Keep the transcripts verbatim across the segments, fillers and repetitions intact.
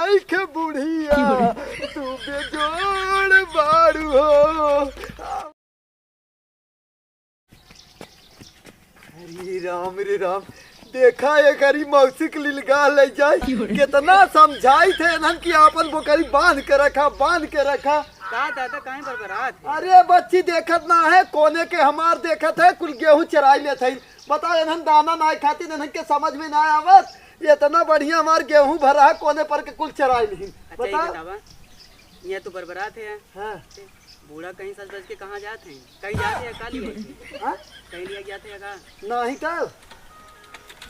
नइखे बुढ़िया, तू बेजोड़ बाड़ू हो। अरे राम रे राम, देखा एकरी मौसी के लिलगा ले जाए। कितना समझाई थे इन्हन कि आपन बोकरी बांध के रखा, बांध के रखा। का दादा, काहे बरबरात है? अरे बच्ची देखत ना है, कोने के हमार देखत है, कुल गेहूं चराई लेत है। बता, इन्हन दाना ना खातिर इन्हन के समझ में ना आवत। इतना बढ़िया हमार गेहूं भरा है, कोने पर के कुल चराई लिहिन। अच्छा, ये बता। बतावा, ये तो बरबरात है। हाँ। बूढ़ा कहीं सज बज के कहाँ जात हैं? कहीं जात हैं, का लिया के? हाँ? कहीं लिया जात हैं का? नहीं का?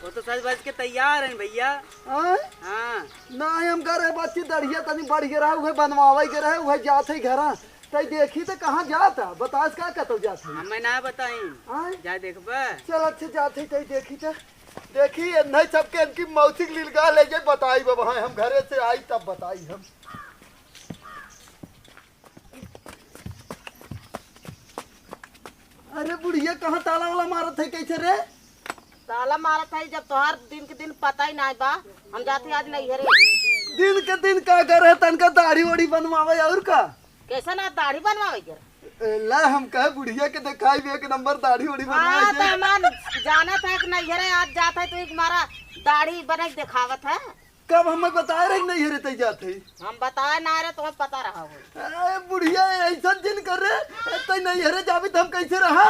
वो तो सज बज के तैयार हैं भैया। हाँ? हाँ। नहीं, हम कह रहे बच्ची दढ़िया तनी बढ़ गया रहा, उहे बनवावे के रहे, उहे जात है घरा। तई देखी तो कहाँ जात है, बतास का कतौ जात है? हमें ना बताई। हाँ? जा देखबा। चल अच्छा जात है, तई देखी तो। देखी, नहीं सबके इनकी मौसी के लिलगा ले जाए, बताई बाबा, हाँ, हम घरे से आई तब बताई हम। अरे बुढ़िया, कहाँ ताला वाला मारत है कैसे रे? ताला मारत है, जब तोहार दिन के दिन पता ही ना बा। हम जाते आज नैहरे। दिन के दिन का करे, तनका दाढ़ी ओढ़ी बनवावे और का? कैसा ना दाढ़ी बनवावे के? ए, ला हम कहे बुढ़िया के देखाई भी एक नंबर दाढ़ी ओढ़ी बनवाए हाँ, के। तो हमार जानत है कि नैहरे आज जात है तो एक मारा दाढ़ी बने के देखावत है। कब हमें बताए रहे नैहरे तई जात है? हम बताए ना रहे, तुम्हें पता रहा हो। ए, बुढ़िया, ऐसा जिन कर रे, तई नैहरे जाबी तो हम कैसे रहा?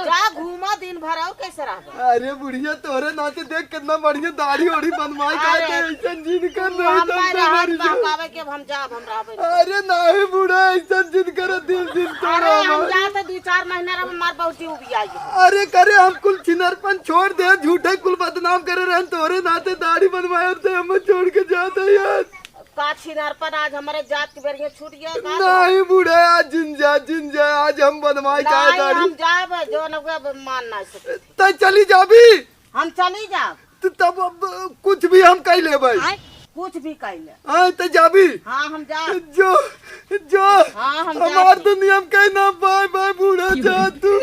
जा घूमा दिन भर, और कैसे रहबा? अरे बुढ़िया, तोरे नाते देख कितना बढ़िया दाढ़ी ओढ़ी बनवाए का अरे, ते, ऐसा जिन कर तू रे, हम तब ना तो रहत मर जा। बहकावे के, हम जाब, हम रहबे नहीं। अरे नहीं बूढ़ा, ऐसा जिन कर, दिल दिल तोड़ा अरे हम हमार। जाते दो चार महीना रह, हमार बहुत जीव भी आई है। अरे करे हम कुल छिनरपन छोड़ दे, झूठे कुल बदनाम करे रहन, तोरे नाते दाढ़ी बनवाए थे, हम छोड़ के जाते यार। का छिनारपन आज हमरे जात के बेरिया छूट गया का? नहीं बूढ़ा, आज जिन जा, जिन जा, आज हम बनवाई का नहीं, दाढ़ी। हम जाब, जो न हुआ, अब मान ना सके। तै चली जाबी? हम चली जाब। तो तब अब कुछ भी हम कह लेबै। आय, कुछ भी कह ले। आय, तै जाबी? हाँ, हम जाब। जो, जो, हाँ, हम हमार जाब। दुनिया में कहीं ना पाए, भाई बूढ़ा जा तू।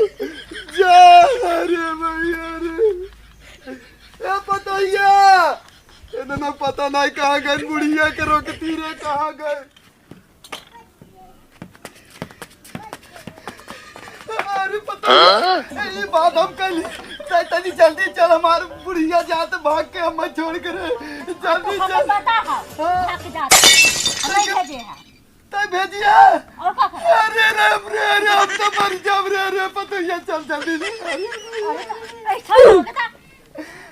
जा, अरे भैया रे। ए पतोहिया, इतना पता नहीं कहाँ गए, बुढ़िया के रोकती रे, कहाँ गए? अरे पता नहीं, ये बात हम कल, तै तनी जल्दी चल, हमार बुढ़िया जात भाग के हमें छोड़ के रे, जल्दी हमें चल। पता है, हाँ। भाग के जात है। हमें भेजे है। तै भेजिया? और का करे? अरे राम रे, अरे हम तो मर जाब रे, अरे पतोहिया चल जल्दी। अरे, ऐसा हो गया।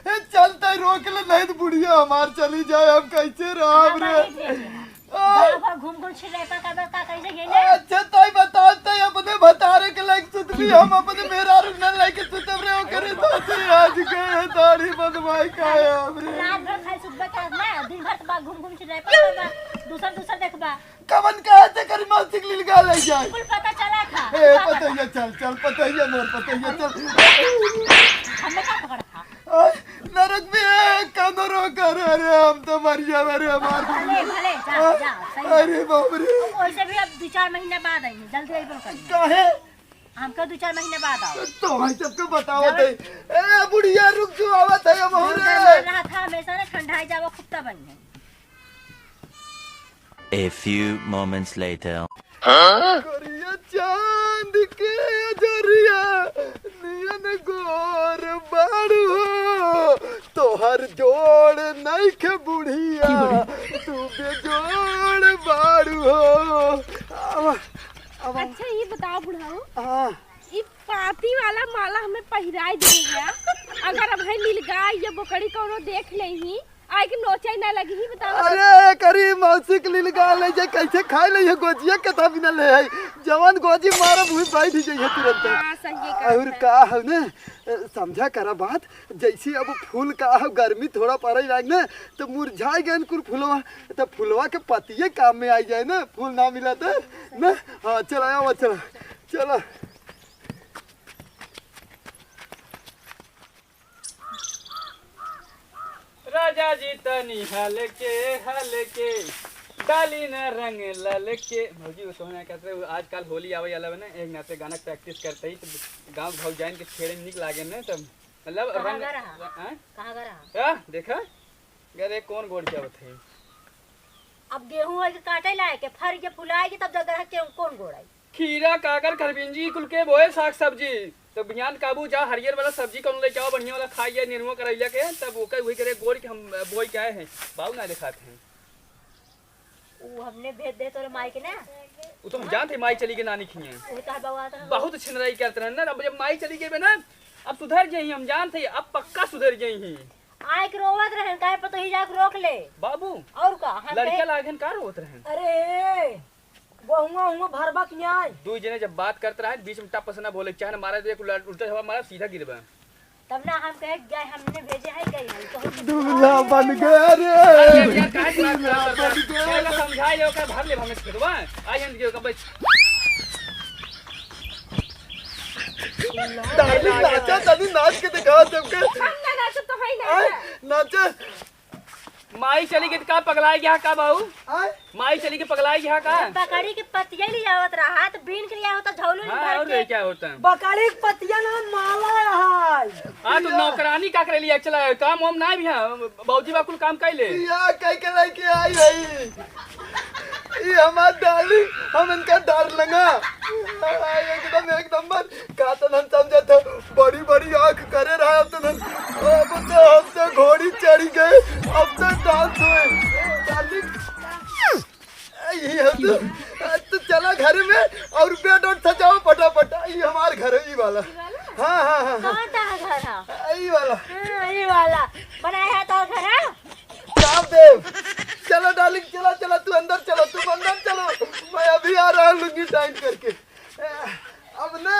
ए, चल तै रोक ले, नहीं तो बुढ़िया हमार चली जाए, हम कैसे रहब रे? नहीं भेजे। आ। बाबा घूम घूम छिले का, का, का, कैसे गइले? अच्छा, तै बता, तै अपने भतारे के लायक सुतबी, हम अपने मेहरारू न लायक सुतब रे, ओकरे साथे आज गए दाढ़ी बनवाई का है हमरे। रात भर खाली सुतबे करब ना, दिन भर तो बा घूम घूम छिले का, का, दूसर दूसर देखबा। कवन कहे ते करी मौसी के लिलगा ले जाए। कुल पता चला था। ए, पतैया चल, चल, पतैया मोर, पतैया चल। हमें का पकड़ था? आय, नरक में है, कानो रो कर, अरे हम तो मर जावे रे, हमार भले, भले, जा, आ, जा, सही है। अरे बाप रे। वैसे भी अब दो चार महीने बाद आएंगे, जल्दी आई बोल कर। काहे? हमको दो चार महीने बाद आओ। तो भाई सबको बताओ जब दे। ए, बुढ़िया रुक जो, आवत है हम हो रे। रहा था, हमेशा ना ठंडाई जावा, कुत्ता बन गए। A few moments later. करिया चांद के अजोरिया नियन गोर बाड़ू हो, तोहर जोड़ नइखे बुढ़िया, तू बेजोड़ बाड़ू हो। आवा, आवा। अच्छा, ये बताओ बुढ़ऊ, हाँ। ई पाती वाला माला हमें पहिराई दे गया, अगर अब है नीलगाय या बोकड़ी कौनो देख लेही, आए के नोचे ना लगी ही, बताओ। अरे, करी मौसी के लिलगा ले जाए, कैसे खाए ले ये गोजिया के था बिना ले आई। जवान गोजी मारब हुई बैठ ही जाइए तुरंत। हाँ, सही है, और कहत है। का है ना, ए, समझा करा बात, जैसे अब फूल का है, गर्मी थोड़ा पड़े लाग ना, तो मुरझाए गए कुल फुलवा, तो फुलवा के पतिये काम में आई जाए ना, फूल ना मिला तो ना। हाँ, चला आवा, चला, चला। राजा जी तनी हलके हलके डाली न रंग ललके। भौजी, वो सोना कहते रहे, आजकल होली आवे वाला बा ना, एक नाते गाना के practice करते ही तो गाँव के भौजाइन के छेड़े में निक लागे ना, तब मतलब कहाँ रंग गा रहा? हाँ? कहाँ गा रहा? क्या? देखा? अरे कौन गोड़ क्या बताई? अब गेहूं होई के काटे लायक, फर के फुलाए के तब जगह के कौन गोड़ाई? खीरा, काकर, खरबिंजी कुल के बोए साग सब्जी। तो बिहान काबू जा, हरियर वाला सब्जी कौन लेके आओ, बढ़िया वाला खाइए, निरहुआ करैला के, तब ओकर वही करे गोड़ के हम बोई के आए हैं। बाऊ ना देखात हैं। ऊ हमने भेज दे तोरे माई के ना। ऊ तो हम जानत है माई चली के नानी खिए। ऊ तो बाबू आता है। बहुत छिनराई करत रहन ना, अब जब माई चली गई बे ना, अब सुधर गई, हम जानत है, अब पक्का सुधर गई ही। आए के रोवत रहन, काहे पतोही जाके रोक ले। बाबू, और का, हम लड़का कहे लागन का रोवत रहन? अरे, बहुआ हुआ भरबा की आए। दुई जने जब बात करत रहन, बीच में टप से ना बोले, चाहे ना मारा दे, उल्टा हवा मारा, सीधा गिरबा। तब ना हम कहे, "गए, हमने भेजे है, गए है।" तो हम दूल्हा बन गया रे। अरे यार, काहे बात करत रहन? दूल्हा बन गया। चलो, समझा ले, ओकर भर ले, हम खेतवा। आ जान दियो, कब डार्लिंग, नाचा, तनी नाच के दिखा सबके। हम ना नाचब तो है ना। आय, नाचा। माई चली गई त का पगलाई गया का बाऊ? आय? माई चली के पगलाई गया का? बकरी के पतिया ले आवत रहा, त बीन के ले आवत, झौलू में हाँ, भर और के। क्या होता है? बकरी के पतिया ना, माला है। हाँ, तो नौकरानी का करे लिया चला है? काम वाम ना भी है, बाबूजी बा कुल काम कर ले। या कह के लेके आई है। ई हमार डार्लिंग, हम इनका डार्लिंगा। एकदम एक नंबर। का तो हम समझत हो, बड़ी बड़ी आँख करे रहा, अब तो हम, अब तो हम तो घोड़ी चढ़ी गए, अब तो डांस होए। डार्लिंग, ये हम तो, तो चला घर में और बेड उड सजाओ फटाफट। ये हमार घर है, ये वाला। ये वाला? हाँ, हाँ, हाँ, हाँ। कहाँ का घर है? ये वाला। हाँ, ये वाला। बनाया है तो घर है? रामदेव, चलो डार्लिंग, चलो, चलो, तू अंदर चलो, तुम अंदर चलो, मैं अभी आ रहा हूँ लुंगी टाइट करके। अब ना,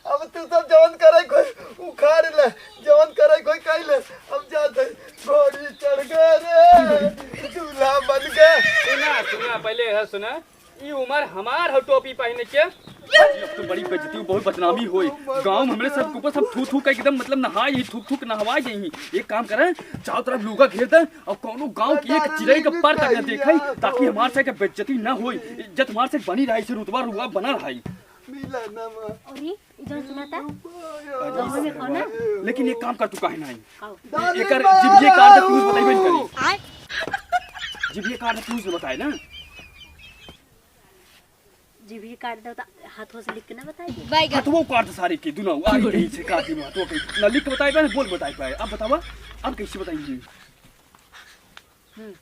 अब तू सब जवन करे कोई उखाड़ ले, जवन करे कोई कह ले। अब जाते घोड़ी चढ़ गए रे, दूल्हा बन गए। सुना, सुना, पहले यह सुना, ई उमर हमार हो टोपी पहने के। अब तो बड़ी बेइज्जती, बहुत बदनामी होई। गाँव में हमरे सबके ऊपर सब थू थू के एकदम मतलब नहाए ही, थूक थूक नहवाए जाई ही। एक काम करे, चारों तरफ लुगा घेर दे और कौनो गाँव की एक चिड़ै के पर तक न देखे, ताकि हमार से के बेइज्जती न होई। इज्जत हमार से बनी रही, से रुतबा रुआ बना रही। मिला ना माँ। अरे, इधर सुना था? अरे, गाँव में कौन है? लेकिन एक काम कर, तू काहे ना आई? आओ। एकर जिभिये काट दे, तू बताइबे नहीं करी। आय। जिभिये काट दे, तू से बताए ना। जिभिये काट दे, तो हाथों से लिख के ना बताए दे। हथवो काट दे सारे के, दुनो। आ, यही से काट दे, हाथों के। ना लिख के बताए पाए, ना बोल बताए पाए। अब बतावा, अब कैसे बताएंगे? हम्म।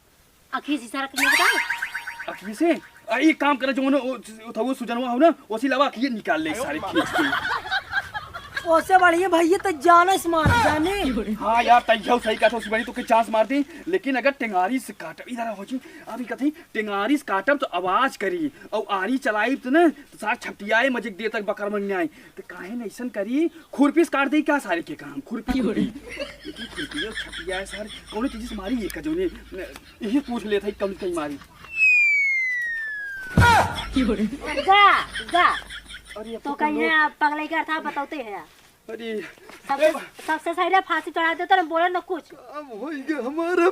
अखिए से इशारा करके बताओ। अखिए से? आ, एक काम करे, जो उन्हें, ओ, ओ, था वो सुजनवा हो ना, उसी लावा अखिए निकाल ले सारे खींच के। ओसे बढ़िया भैया तो जाना से मार जाने। हाँ यार, तैयार सही कहा था, उसी बड़ी तो के चांस मार दी, लेकिन अगर टेंगारी से काट, इधर हो जी, अभी कहते हैं, टेंगारी से काटब तो आवाज करी, और आरी चलाई तो ना, तो सार छपटियाए मजे देर तक बकर मन न्याय। तो काहे न ऐसन करी, खुरपी से काट दे क्या सारे के काम, खुरपी, खुरपी। लेकिन खुरपी और छपटियाए सार, कौन चीज से मारी ये का जोने, यही पूछ लेता है कम कहीं मारी। गा, गा। अरे, तो अब कहीं कौनो है, आप पगलाई का अर्थ आप बताते हैं। अरे, सबसे, ए, सबसे सही रे फांसी चढ़ा देते ना, बोले ना कुछ। अब होई गया हमारा।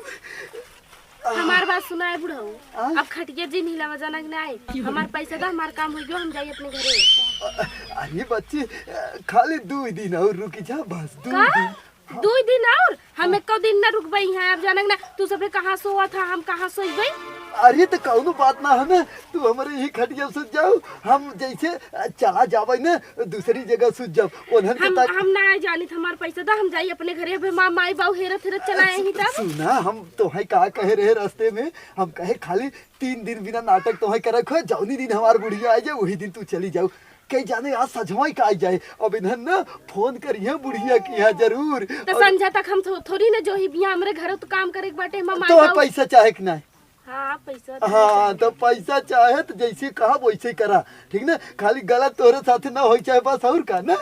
हमार बात सुना है बुढ़ऊ, आ? अब खटिया जी नहीं लावा जाना कि नहीं? हमार पैसा दा, हमार काम हो गयो, हम जाई अपने घरे। अ-, अरे बच्ची, अ, खाली दो दिन और रुकी जा, बस दो का? दिन। दो दिन और? हम हाँ। एको दिन ना रुकबे यहाँ, अब जाना कि ना, तू सबे कहाँ सोवा था, हम कहाँ सोइबे? अरे तो कौनो बात ना है ना, तू हमारे यही खटिया सुत जाओ, हम जैसे, अ, चला जावे ना, दूसरी जगह सुत जाओ। उन्हन के हम, तक हम ना जानित, हमार पैसा दा, हम जाई अपने घरे। अबे माँ, माई बाऊ हेरत हेरत चला अ, आई ही तब। सुना, हम तोहे का कहे रहे रास्ते में, हम कहे खाली तीन दिन बिना नाटक तोहे करे खोए, जौनी दिन हमार बुढ़िया आई जाए, वही दिन तू चली जाओ। कई जाने आज सजवाई का आई जाए। अब इन्हन ना फोन करिए बुढ़िया की यहाँ जरूर। तो और संझा तक हम थो-, थोड़ी ना जो ही बिया हमरे घरे तो काम करे के बाटे, हम माई तोहे बाऊ। पैसा चाहे कि नहीं? हाँ, पैसा तो हाँ, चाहे। तो पैसा चाहे तो जैसे कहा वैसे करा, ठीक ना? खाली गलत तोहरे साथे ना होई चाहे बस, और का ना?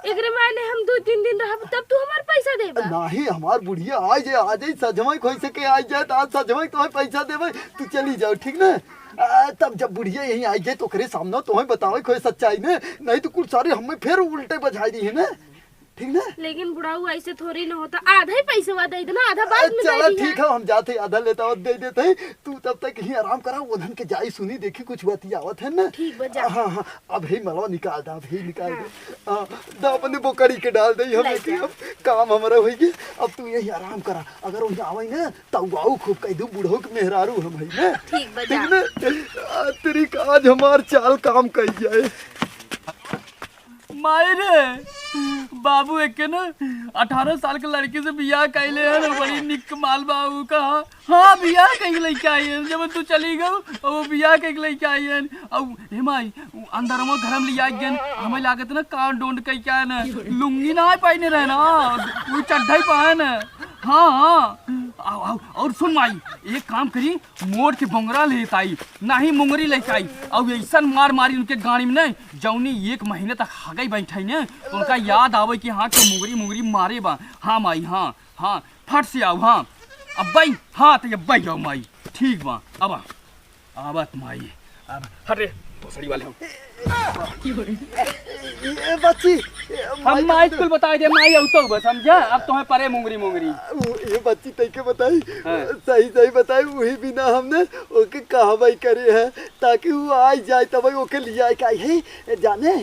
एकरे माने हम दो तीन दिन रहब तब तू हमार पैसा देबा? नहीं, हमार बुढ़िया आ जाए, आ जाए, सजवाई खोई सके आ जाए, तो आज सजवाई तोहे पैसा देबे, तू चली जाओ, ठीक ना? आ, तब जब बुढ़िया यहीं आ जाए तो ओकरे सामने तोहे बतावे खोए सच्चाई ने, नहीं तो कुल सारे हमें फिर उल्टे बजाई दी है ना। ठीक ना? लेकिन बुढ़ऊ, ऐसे थोड़ी ना होता, आधा ही पैसवा दे देना, आधा बाद में चला दे दिया। ठीक है, हम जाते ही आधा लेता और दे देते हैं। तू तब तक यहीं आराम करा, वो धन के जाई सुनी, देखी कुछ बतियावत है ना। ठीक बा, जा। हाँ, हाँ, अब ही मलवा निकाल दा, अब ही निकाल दे। हाँ। हाँ, दा अपने बोकरी के डाल दे, हम ले लेके जा। अब काम हमारा होई गया। अब तू यहीं आराम करा, अगर वो आवे ना, तब आऊ खूब कह दू, बुढ़ऊ के मेहरारू हम है ना। ठीक बा, ठीक जा। ना? आ, तेरी का आज हमार चाल काम कही जाए। माई रे, बाबू एक के ना अठारह साल के लड़की से बियाह कइले हन, बड़ी निक माल बाबू का। हाँ, बियाह कइके लइके आई हन, जब तू चली गऊ, अब वो बियाह कइके लइके आई हन। अब हे माई, उ अंदरवा घर में लिया गन, हमें लागत ना कान डोंड कइके आए ना, लुंगी ना पहने रहे ना, वो चड्ढा ही पहन। हाँ, हाँ, आओ, आओ, और सुन माई, एक काम करी, मोड़ के बोंगरा लेत आई, नाही मुंगरी लेके आई, और ऐसन मार मारी उनके गाड़ी में नहीं, जौनी एक महीने तक हगई बैठाई ने, तो उनका याद आवे कि हाँ, के मुंगरी, मुंगरी मारे बा। हाँ माई, हाँ, हाँ, फट से आओ, हाँ। अब बाई, हाँ, तो अब बाई जाओ माई, ठीक बा, अब आ, आवत माई, अब हट रे, भोसड़ी वाले हम। ए बच्ची, ए, हम माई माई के कुल बताई दे, माई अउतौ बस, समझा? अब तोहे परे मुंगरी, मुंगरी। उ, ए बच्ची, तैके बताई, हाँ। सही, सही बताई, वही बिना हमने ओके कहवाई करे है, ताकि वो आई जाए, तब ओके लिया के आई है, जाने।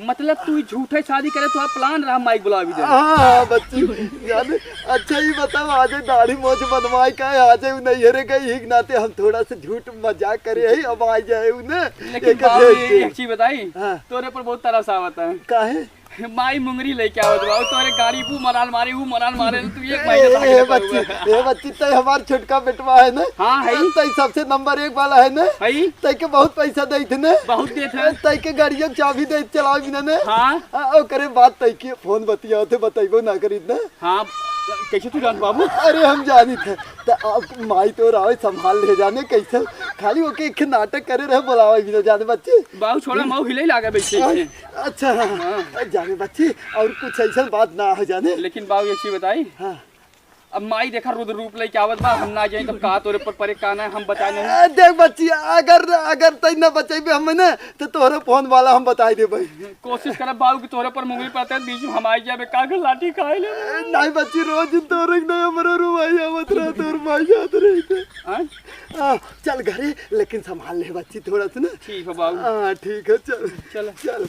मतलब तू झूठे शादी करे तो प्लान रहा, माई बुलावी दे। हाँ, हाँ, बच्ची, जाने। अच्छा, ये बताओ, आजे दाढ़ी मोछ बनवाए का है? आजे उ नैहरे गई ही के नाते हम थोड़ा सा झूठ मजाक करे ही, अब आ जाए उ ने। लेकिन एक बाबू, भेज ये दे। एक चीज बताई, हाँ। तोरे पर बहुत तरस आवत है। काहे? माई मुंगरी लेके आवत बा, तोरे गाड़ी पू मराल मारे, ऊ मराल मारे, तू एक महीने ए, तक ए, बच्ची, ए, बच्ची, तै हमार छोटका बेटवा है ना? हाँ, है। तै सबसे नंबर एक वाला है ना? है। तै के बहुत पैसा देत है ना? बहुत देत है। तै के गाड़िया के चाबी दे चलाओ बिना ने? हाँ। आ, ओकरे बाद तै के फोन बतियावत है, बतैबो ना करीत ना। हाँ, कैसे तू जान बाबू? अरे हम जानित है। त अब माई तो रावे संभाल ले जाने कैसे। खाली ओके एक नाटक करे रहे, बोलावे बिना जाने बच्ची। बाबू छोड़ा, माऊ हिले लागे बैठे आ, ही। अच्छा, हाँ, हाँ। जाने बच्ची, और कुछ ऐसा बात ना हो जाने। लेकिन बाबू एक चीज बताई। हाँ। अब माई देखा रुद्र रूप लेके आवत बा, हम ना जाई तब का तोरे पर परे का ना, हम बचा नहीं। आ, देख बच्ची, अगर, अगर तै ना बचैबे हमें ना, तो तोहरे फोन वाला हम बताई देबै। कोशिश करब बाबू कि तोहरे पर मुंगरी पड़ते हैं, बीच में हम आई जाबे, का कर लाठी खाए ले। ए, नहीं बच्ची, रोज दिन तोहरे के नहीं हमरो रुवाई आवत रहा, तोर माई जात रही थे। हाँ? आ, चल घरे, लेकिन संभाल ले बच्ची थोड़ा सा ना। ठीक है बाबू। हाँ, ठीक है, चल। चल। चल।